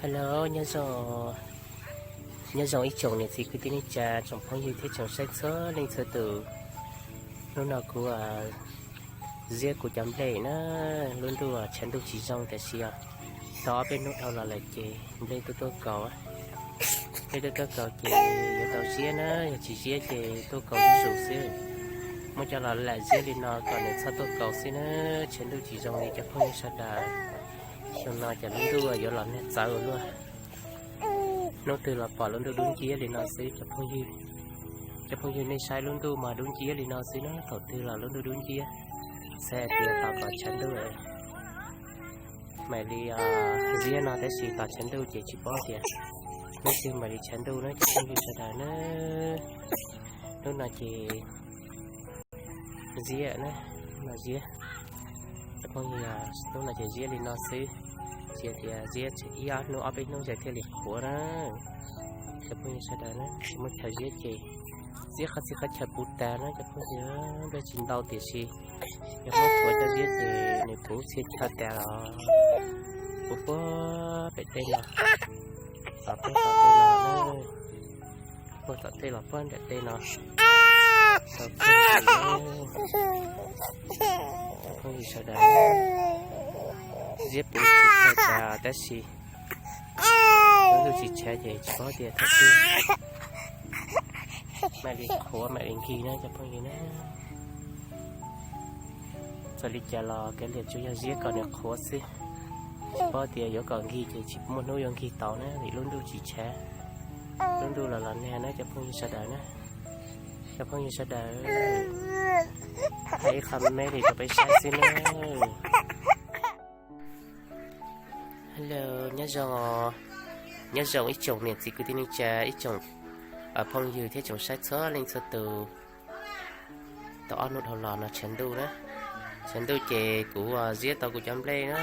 Hello, nyob zoo, nyob zoo ib tsoom niam txiv kwv tij neej tsa, tsoom phooj ywg thiab tsoom saib txhua leej txhua tus. Hnub no kuv ziab kuv cov nplej na, lub ntuj tshav ntuj tsis zoo tiam sis tau ob peb hnub dhau los lawm ces nplej tuaj tuaj kaus, nplej tuaj tuaj kaus ces yuav tau ziab na, yog tsis ziab ces tuaj kaus zuj zus xwb. Muab coj los lam ziab li no kom nws txhob tuaj kaus xwb na, tshav ntuj tsis zoo li cov phooj ywg sawv daws. Xyoo no ces lub ntuj yuav los nag txawv ua luaj. Hnub twg los pom lub ntuj dub nciab li no xwb cov phooj ywg. Cov phooj ywg nej saib lub ntuj mas dub nciab li no xwb na, thaum twg los lub ntuj dub nciab. Xav tias tos kom tshav ntuj mam li ziab no tab sis tos tshav ntuj ces tsis paub tias hnub twg mam li tshav ntuj na cov phooj ywg sawv daws na. Hnub no ces ziab na, hnub no ziab. Cov phooj ywg, hnub no ces ziab li no xwb, tsis tias ziab ib ob hnub ob peb hnub ces thiaj li qhuav na. Cov phooj ywg sawv daws na, tsis muaj chaw ziab ces ziab qhov txhia qhov chaw puv tas na cov phooj ywg, nplej tsis ntau tiam sis yog muab thuav cov ziab ces nws puv txhia chaw tas los puv puag pem tej no, los puag tom tej no, puag tom tej los puag nram tej no. Phooj ywg sawv daws, ziab puv txhia chaw tas tab sis lub ntuj tsis tshav ces tsis paub tias thaum twg mam li qhuav mam li nkig na cov phooj ywg na. Txawm li cas los kev liam tsuas yog ziab kom nws qhuav xwb, tsis paub tias yuav kom nkig ces tsis muaj hnub yuav nkig tau na vim lub ntuj tsis tshav. Lub ntuj los los nag na cov phooj ywg sawv daws na. Cov phooj ywg sawv daws, hais ib qho me me li rau peb saib xwb na. Hello, nyob zoo, nyob zoo ib tsoom niam txiv kwv tij neej tsa, ib tsoom phooj ywg thiab tsoom saib txhua leej txhua tus. Tau ob hnub dhau los no tshav ntuj na, tshav ntuj ces kuv ziab tau kuv cov nplej na,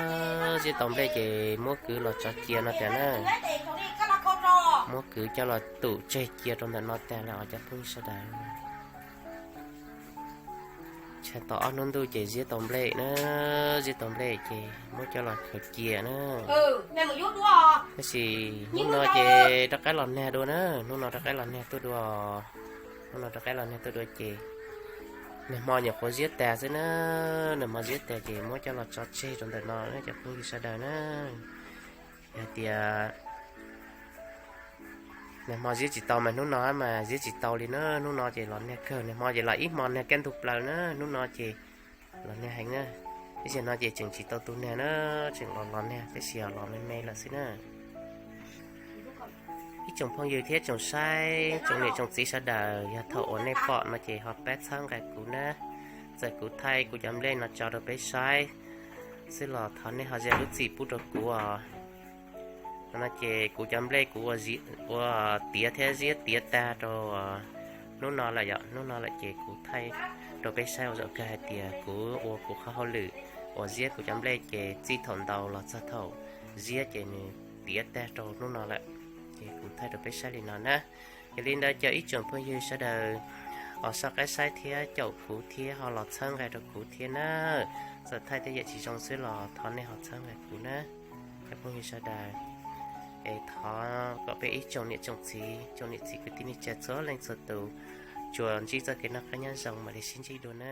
ziab tau nplej ces muab kwv los tso cia no tas na, muab kwv coj los tum tseg cia rau ntawm no tas lawm os cov phooj ywg sawv daws. Tshav tau ob hnub ntuj ces ziab tau nplej na, ziab tau nplej ces muab coj los khaws cia na. Tab sis hnub no ces rov qab los nag dua na, hnub no rov qab los nag tuaj dua, hnub no rov qab los nag tuaj dua ces nag hmo nyuam qhuav ziab tas xwb na, nag hmo ziab tas ces muab coj los tso tseg rau ntawm no na cov phooj ywg sawv daws na. Yog tias nag hmo ziab tsis tau mas hnub no mas ziab tsis tau li na, hnub no ces los nag kawg, nag hmo ces los ib hmo nag kaj ntug plaws na, hnub no ces los nag heev na. Tab sis no ces tseem tsis tau tu nag na, tseem los los nag tab sis los me me lawm xwb na. Ib tsoom phooj ywg thiab tsoom saib, tsoom niam tsoom txiv sawv daws, yog thaum uas nej pom no ces ho pab txhawb nqa kuv na. Txawm kuv thaij kuv cov nplej no tso rau peb saib xwb los thov nej ho zam lub txim pub rau kuv os. No ces kuv cov nplej kuv ua tiav thiab ziab tiav tag rau hnub no lawm yom, hnub no lawm ces kuv thaij rau peb saib ua zaum kawg hais tias kuv ua kuv qhov hauj lwm uas ziab kuv cov nplej ces txij thaum ntau los txog thaum ziab ces nws tiav tag rau hnub no lawm. Ces kuv thaij rau peb saib li no na. Yog li ntawd cov ib tsoom phooj ywg sawv daws ho soj qab saib thiab caum kuv thiab ho los txhawb nqa rau kuv thiab na. Txawm thaij tej yam tsis zoo xwb los thov nej ho txhawb nqa kuv na. Cov phooj ywg sawv daws, es thov kom peb ib tsoom niam tsoom txiv, tsoom niam txiv kwv tij neej tsa txhua leej txhua tus tsuas ntsib txoj kev noj qab nyob zoo mam li sib ntsib dua na.